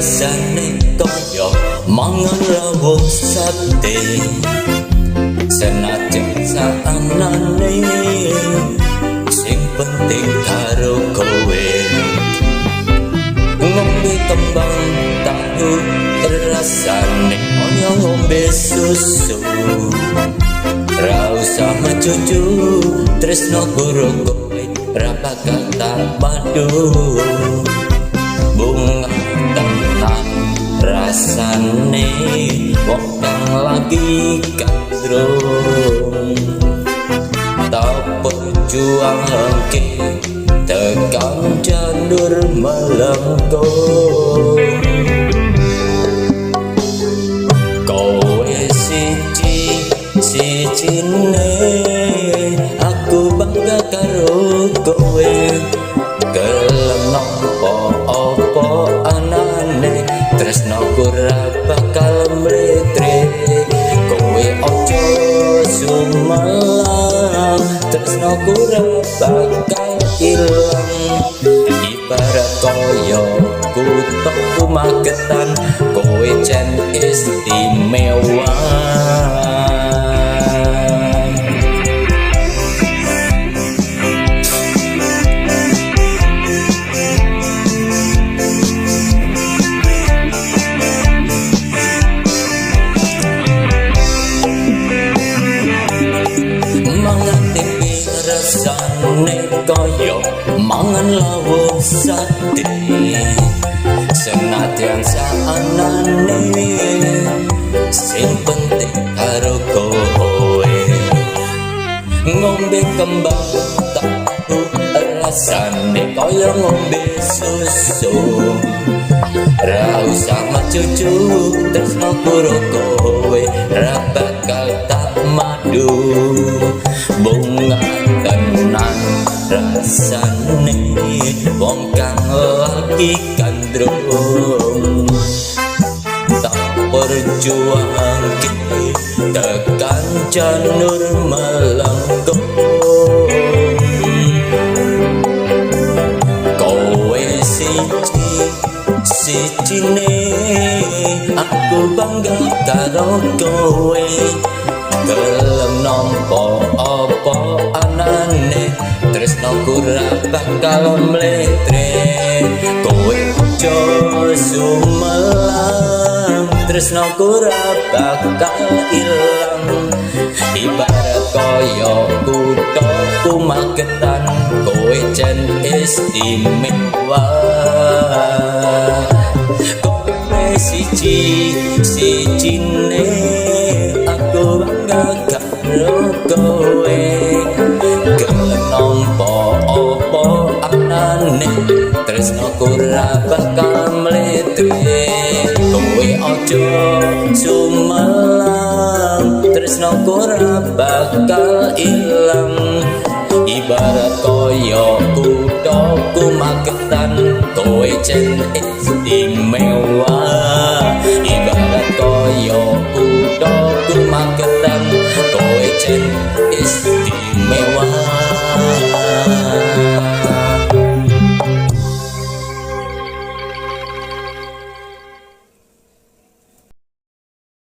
Rasane kaya mangan rawuh sate, senajan saanane sing penting karo kowe. Ngombe kembang tahu rasane kaya ngombe susu. Ra usah mecucu, tresno karo kowe ra bakal tak padu. Bunga tenan rasane wong kang lagi gandrung, tak perjuangke tekan janur melengkung. Kowe siji sijine, aku bangga karo kowe. Gelem nampa apa anane, tresnoku ra bakal mletre. Kowe aja sumelang, tresnoku ra bakal ilang. Ibarat kaya kuthaku Magetan, kowe jan istimewa. Mangan tempe rasane kaya mangan lawuh sate, senadyan saanane sing penting karo kowe. Ngombe kembang tahu rasane kaya ngombe susu. Ra usah mecucu, tresno karo kowe ra bakal tak madu. Bunga tenan rasane wong kang lagi gandrung, tak perjuangke tekan janur melengkung. Kowe siji sijine, aku bangga karo kowe. Gelem nampa apa anane, tresnoku ra bakal mletre. Kowe aja sumelang, tresnoku ra bakal ilang. Ibarat kaya kuthaku Magetan, kowe jan istimewa. Kowe siji sijine, aku bangga karo kowe. Gelem nampa apa anane, tresnoku ra bakal mletre. Kowe aja sumelang, tresnoku ra bakal ilang. Ibarat kaya kuthaku Magetan, kowe jan istimewa. Ibarat kaya kuthaku Magetan, kowe jan istimewa.